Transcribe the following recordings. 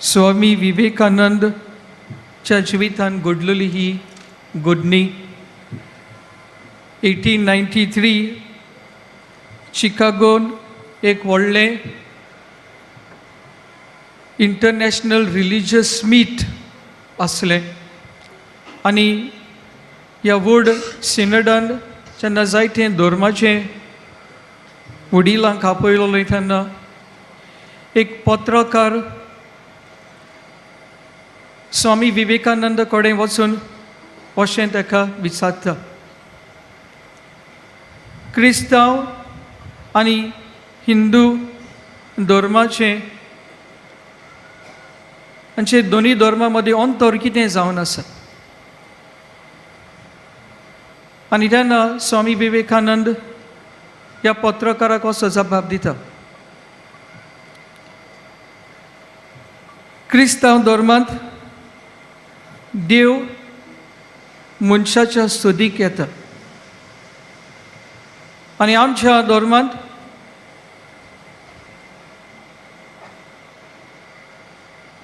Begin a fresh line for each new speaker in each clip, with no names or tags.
स्वामी विवेकानंदच्या जिवितान घडलेली ही घडणी. 1893 चिकागोन एक व्हडलें इंटरनॅशनल रिलिजियस मीट आसलें आनी ह्या व्हड सिनडान जेन्ना जायते धर्माचें वडिलांक आपयलें तेन्ना एक पत्रकार स्वामी विवेकानंद कडेन वचून अशें ताका विचारता, क्रिस्तांव आनी हिंदू धर्माचें हांचे दोनूय धर्मा मदीं अंतर कितें जावन आसा? आनी तेन्ना स्वामी विवेकानंद ह्या पत्रकाराक असो जबाब दिता, क्रिस्तांव धर्मांत देव मनशाच्या सोदीक येता आनी आमच्या धर्मांत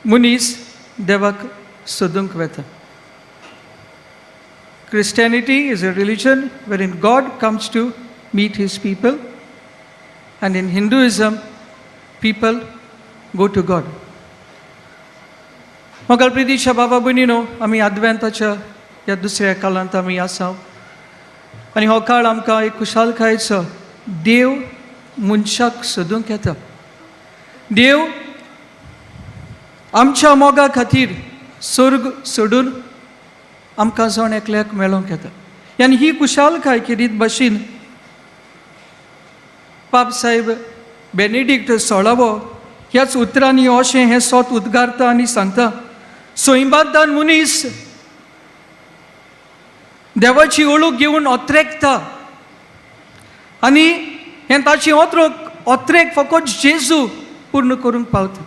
मनीस देवाक सोदूंक वता. Christianity is a religion wherein God comes to meet his people, and in Hinduism, people go to God. मोगाळ प्रितीच्या बाबा भयणीनो, आमी आदवेंताच्या ह्या दुसऱ्या काळांत आमी आसा आनी हो काळ आमकां एक खुशालकायेचो. देव मनशाक सोदूंक येता. देव आमच्या मोगा खातीर स्वर्ग सोडून आमकां जण एकल्याक मेळोंक येता. आनी ही खुशालकाय खेरीत भाशेन पाप साहेब बेनेडिक्ट सोळावो ह्याच उतरांनी अशें हें सोत उद्गारता आनी सांगता, सैमांतल्यान मनीस देवाची ओळख घेवन अत्रेकता आनी हें ताची अत्रेक फकत जेजू पूर्ण करूंक पावता.